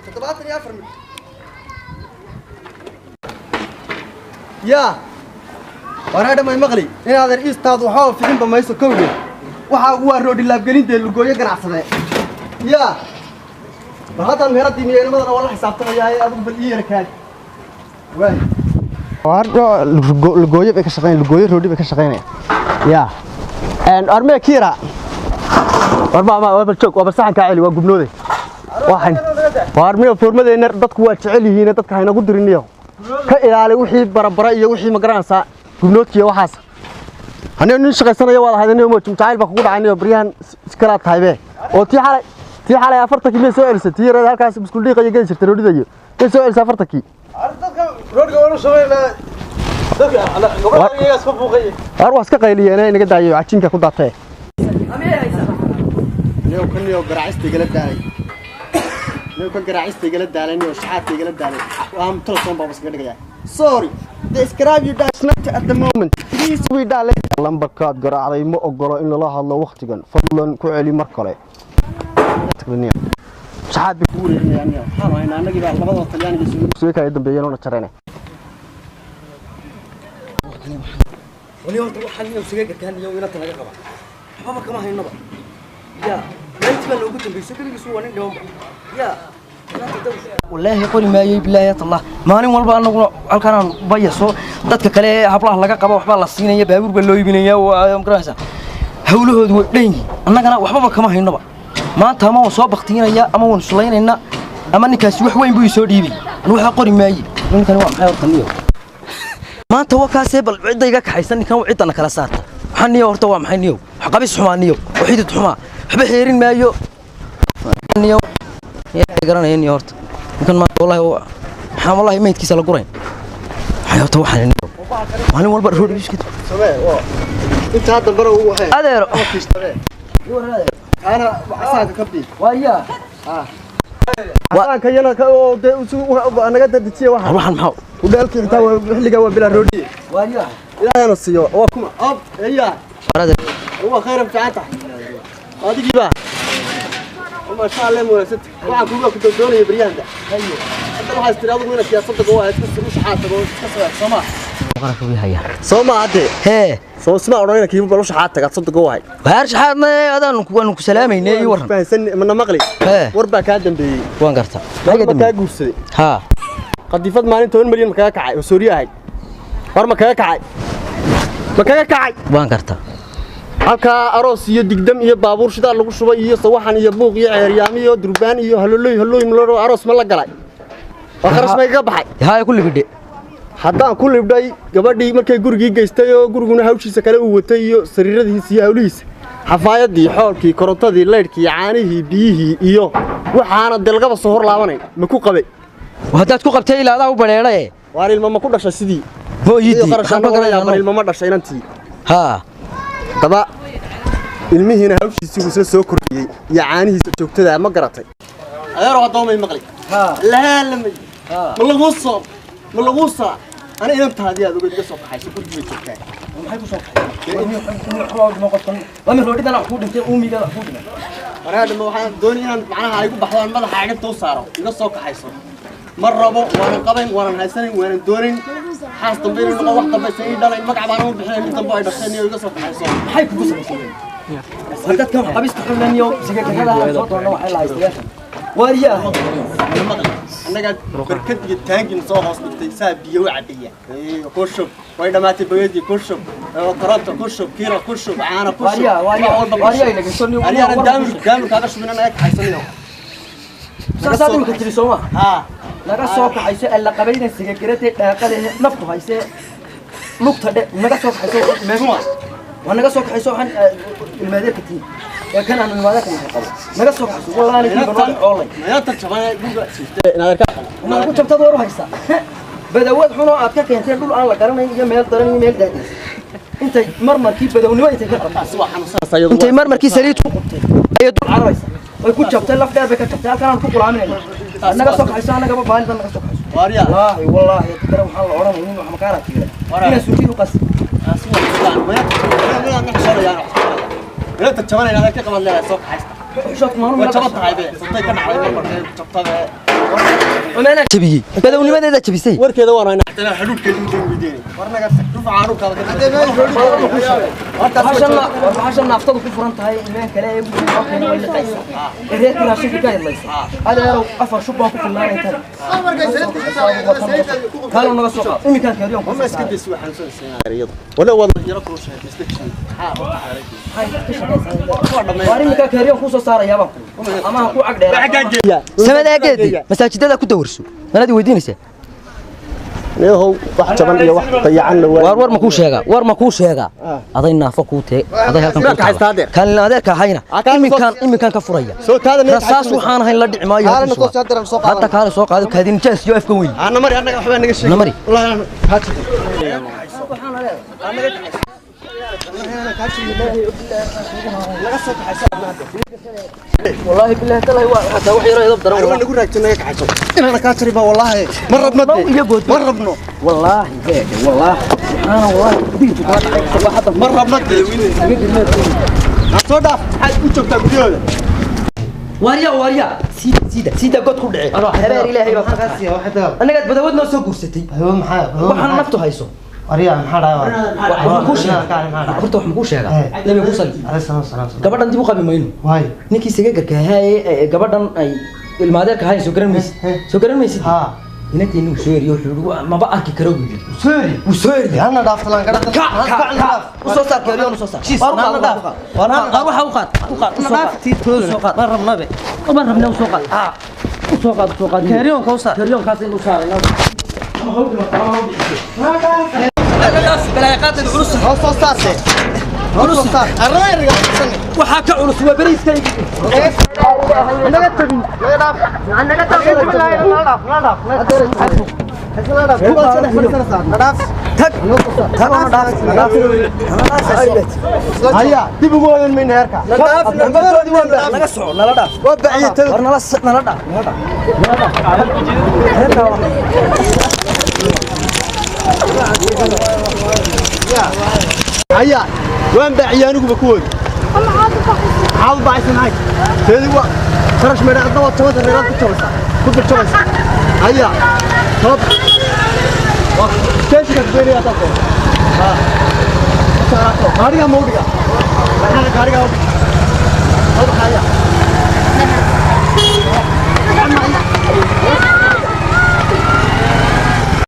74 mid. Yaa waraadha may maqli inaadan iistaadu waxba ficinba mayso kowdhe. Waxaa ugu waa roodhi laabgelintee lugooyo ganacsadee. Yaa bal haddaan meheradii miyaynimadana waa la xisaabtamayaa, adigu bal ii yara kaadi waay. Lugooyo bay ka shaqeyn, lugooyo roodhi bay ka shaqeynaya. Yaa armee kiira warba ma bal joog, waa bal saxankaa celi, waa gubnoode. Waxaan waar miyo foormadeena dadku waa jecel yihiin, dadka haynagu diriniyo ka ilaali wixii barabara iyo wixii ma garanaysaa gubnoodkiiyo waxaas. Aniga nin shaqaysanaya waad ahayd, aniga moojum jacayl baa kugu dhacay niyo baryahan iskalaad tahay be. Oo tii xalay 40-kii miyay soo celisay? Tii yareed halkaas buskul dhiiqa iyo geli jirtay roodhida iyo miyay soo celisay 40-kii? Roodhiga waanu samaynaa, dadka gabadha iyagaa iska buuqaya. Waar waa iska qayliyeene, inaga daayo cajiinka ku daatee. Niyow kan niyow garaacista igala daalay, niyow kan garaacista igala daalay, niyow shaxaadka igala daalay. Waa telephone baa iskaga dhigayaa. Sorry, the subscriber you dash not at the moment, please we dial. Lambarkaad garaacday ma ogolo in lala hadlo waqtigan, fadlan ku celi mar kale. Shaxaad bay kugu wareerinayaan niyow. Waxaan haynaa annagii baa labada Talyaaniga isugu kala dambeeyeen oo jarayna. Wali horta waxaan iyo siga garkaan iyo inanta laga qaba waxbaba kama haynaba. Yaa maalintii baa noogu dambeysay, keligiisu waa nin dhimanba. Yaa wallaahi qori maayey, bilaahi allah. Maalin walba anaguna halkaan aan bayaso dadka kale ee hablaha laga qaba waxbaa la siinaya, baabuur baa loo iibinaya, waa magaranaysaa, hawlahoodu way dhan yihiin. Annagana waxbaba kama haynaba. Maanta ama waan soo baktiinaya ama waan islaynaynaa ama ninkaasi wax weyn buu isoo dhiibay. Anu waxaa qori maaye. Ninkani waa maxay horta niyo? Maanta waa kaasee bal cidda iga kaxaysan ninkan, ciddana kala saarta. Waxaa niyo horta waa maxay niyo? Wax qabis xumaa niyo oo xidid xumaa, waxba xeerin maayo niyo. Yaa garanaya niyo horta ninkan maanta? Wallahi maxaa wallahi maydkiisa la gurayn. Maxay horta waxaan niyo maalin walba roodhi biscuit Samee oo intaa dambana uu waxay adeero kaana casaanka ka bii. Waaya. Casaanka yana ka oo dee naga dadijiya waxa. Waxaan maxaa? Hudheelkii xitaa waa xilligaa waa bilaa roodhiye. Waaya. Ilaahayna siiyo. Waa kuma ab eya waa khayran fiican tahay adigiiba, maasha Allah, wanaagsan. Waxaan kuga ku doonaya baryahanda hadda waxaa istiri adigu inaad siyaasadda waa iska u shaxaad tago, iska soo sooma qarashka wii haya. Soo ma hadde hee soo isma odhanayna kiiba bal u shaxaad tagad 30 wahay. Waar shaxaadna adaan ku waanu ku salaamaynay, ii waran. Fahansan mana maqli. Hee war baa kaa dambeeyey. Waan gartaa. Ma kaa guursaday? Haa. Qadifad maalin 10 milyan ma kaga kacay oo Sooriya ahayd? War ma kaga kacay, ma kaga kacay? Waan gartaa. Halkaa aroos iyo digdam iyo baabuur shidaal lagu shubay iyo sawaxan iyo buuq iyo ceeryaam iyo durbaan iyo halolooy halooy maloo aroos ma la galay oo kharash ma igaga baxay? Haa, ku libidhe. Haddaan ku libdhay gabadhii markay gurigii geystay oo guriguna hawshiisa kale uu watay iyo sariiradiisa iyo hawlihiisa, xafaayadii, xoolkii, korontadii, laydhkii, caanihii, biyihii iyo waxaana dee lagaba soo hor laabanayn ma ku qabay? Haddaad ku qabtay ilaa adaa u badheedhaye. Waar ilma ma ku dhashay sidii? Hooyidii iyo qarashaan bal ilma ma dhashay inantii? Haa. Haddaba ilmihiina hawshiisii uu isla soo kordhiyey iyo caanihiisa joogtada ma garatay adeero? Haddaba may maqli lahaalamay ma laguu soo ma laguu saa ana inantaadii aad ogeed iga soo kaxayso gurigii bay joogtaa. Maxay ku soo kaxay? Waa mid roodhidan wax ku dhintay, uumiga wax ku dhintay. Waraadhama waxaan doonay inaan macnaha ay ku baxdaan madaxa cagabta u saaro. Iga soo kaxayso ma rabo, waanan qabayn, waanan haysanayn, waanan doonayn xaas dambe inay noqon, wax dambe aysan ii dhalayn, magac baanan u bixinayn mid dambe ay dhasheen iyo iga soo kaxayso. Maxay kugu samaysay dadkan wax qabista xulan iyo sigaarada soo doona waxay lahaysteen waariyaa? Annagaa barkad iyo taangin soo hoos dhigtay saa biyo u cabiya ku shub, way dhammaatay boyadii, ku shub koronto, ku shub kiiro, ku shub caano, ku shub. Waariyaa, waariyaa, wax walba ku waariyaa. shub. Ilaga soo niyo- Aniga daamur daamur kaaga shubin anaga kaxaysanayo. Saasaad imika tiri sooma? Haa. Naga soo kaxayso alla qabayna sigagarada dhaaqada naftu hayse lugta dhe, naga soo kaxayso meesha waa naga soo kaxayso. Waxaan ilmaadeerka tiin ee kan aan ilmaadeerka nahay qabo naga soo kaxayso wallahi aniga noo coolay. Inantan jaban guriga jiifta inaad arkaa. Ma ku jabtad war u haysaa badawad xun oo aad ka keenteen dhul aan la garanayn iyo meel daran iyo meel daadis intay marmarkii badawnimo intay ka qabtay. Taasi waa xanuunsanaysa iyadu. Intay marmarkii saliid ku qubtay ayay dul cararaysa, way ku jabtay, laf dheer bay ka jabtay. Halkan aan ku qulaaminayna naga soo kaxayso, annagaba baalidan naga soo kaxayso. Waariyaa. Wallaahi wallaahi dadkana waxaan la odhanay nin wax makaana tiira inaa suuqyadu qas. Taasi waa islaan mayaan xishoonayaan wax inanta jaban inaad ka qaban leedahay soo kaxaysta. Xishoodku maanu way jaban tahay be santay ka dhacday marmarkay jabtabe. Jabiyey badownimadeeda jabisay warkeeda waan haynaa xataa xadhuudhkeeda inta weydiinay warnaga rufaca kala Bahashan naaftadu ku furan tahay imaan kale ee ugu soo keenay way liqaysaa reerkii raashinka ka hadlaysa adeerow afar shub baan ku filnaanay tan kaalo naga soo qaad iminkaan kaariyoon ku ma iska daysi waxaan soo siinaa wala wada yara kula sheekaystay. Waar iminkaan kaariyoon ku soo saarayaa baan ku ama ha ku cag dheeraa samadaageedii masaajidada ku dawarso manaad i weydiinaysaa Neehow wax jaban iyo wax dayacan la war war ma kuu sheegaa war ma kuu sheegaa aday naafo kuu tee aday halkan Ka haysta adeer. Kan adeerka hayna iminkaan iminkaan ka furaya Soo taada neef rasaas waxaan ahayn la dhici maayo. Kaalena soo saar, soo qaado. Hadda kaale soo qaado kaadin jaas iyo afka weyn. Ana mari annaga waxba naga sheeg. Na mari. Wallahi ana haati. Wallaahi billahi talahi waa xataa wax yar oo edab daran. Arwa nagu raagto naga kaxayso inaana kaa jari baa wallaahi ma rabno Maw iyo good. Ma rabno. Wallaahi beeke wallaahi waxaana wallaahi diintu kala dhacay waa hadda. Ma rabno soo dhaaf maxaad u joogtaa guryahooda. Waarya waarya siida siida siida god ku dhacay habeer ilaahay baa ka annagaad badawad noo soo guursatay waxaan naftu hayso. Waxaan kuu sheegaa horta waxaan kuu sheegaa nabiga ku sali gabadhan dib u qabi mayno ninkii sagagarka ahaa ee gabadhan ay ilmaadeerka ahayn soo garan maysid soo garan maysid inanteeni uu soo eriyo wuxuu yihi maba arki karo buu yidhi wuu soo eriyo ka ka ka u soo saar keeriyoon u soo saar waar u qaad waar u qaad waar waxa u qaad u qaad u soo qaad u soo qaad ma rabnabe ma rabna u soo qaad u soo qaad u soo qaad keeriyoonka u saar keeriyoonkaas in u saarayna ama haw dhimato ama haw dhimato balaayaaqaadeeda culus. Soo soo saarte culus saar arrin yar. Waxaa ka culus waa beriiskaygi. Naga tabin naga dhaaf naga dhaaf naga dhaaf tag tag oo dhaaf dhaaf. Haya dib ugu hoyan mayna heerka. Naga soco nala dhaaf. Waa baciyay. War nala nala dhaaf nala dhaaf nala dhaaf heerka waa. Haya waan baciyay aniguba kuwoodi maxaad u bacaysa maxay teedi waa kharash meedha adna waa toban reeraad ku jabaysaa ku dul jabaysaa haya tob waa keeshiga kugeynaya haddaad doonto gaarigaa ma udhiga maxaana gaarigaa udhiga soo baxaya.